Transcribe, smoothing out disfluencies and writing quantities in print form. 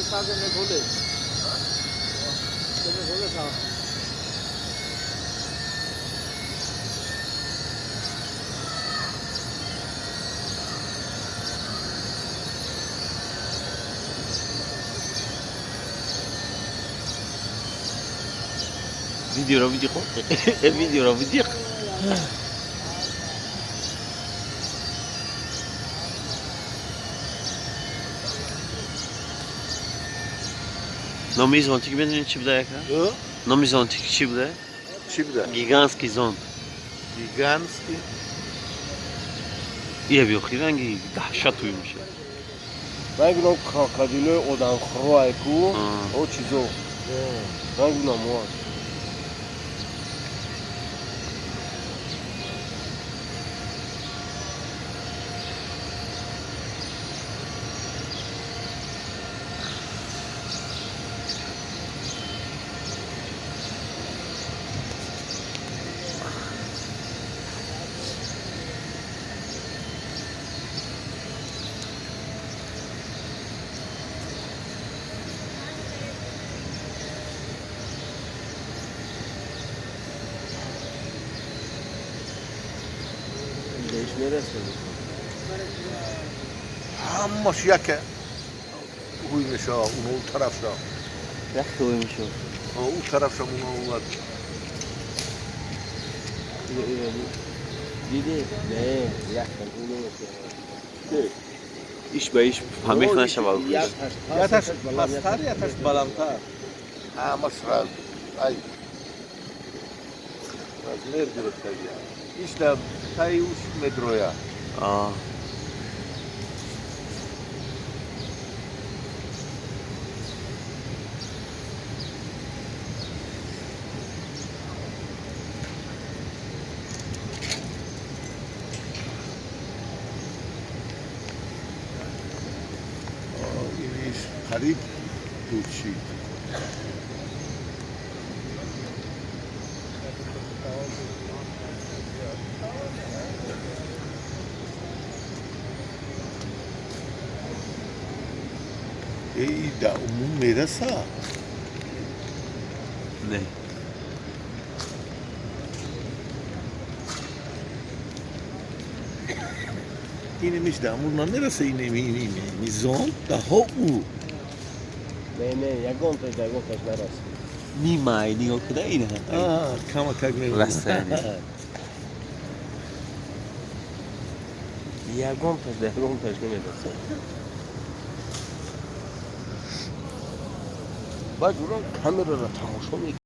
Видео видео видео видео. Номи зонтик медонӣ чӣ буда, яка? Номи зонтик чӣ буда? Чӣ буда? Гигантский зонт. Гигантский. Ия биёхи, ранги даҳшатуй меша. Ранги ном крокодилои одамхӯрое ку, о чизо. Ранги номоа. Ҳамаш яке ҳуй меша, уно у тарафша. Яхте ҳуй меша. У тарафша уно улад. Диди? Не, яхтан уно. Иш ба иш ҳамех нашавад. Яташ пасттар, яташ баландтар. Ҳамаш ай размер гирифтагия. Иш да таи уш медроя. А. Иниш қариб дуд шид. Эй, да умум мераса. Не. Инемиш да амур намераса, инеми инеми мизон даҳо ӯ. Не, не, ягонташ да ягонташ нараса. Нимай нигоҳ куда ина. Камакак мебинам. Расстояние. Ягонташ да ягонташ намераса. Баъд ура камераро тамошо мекунад.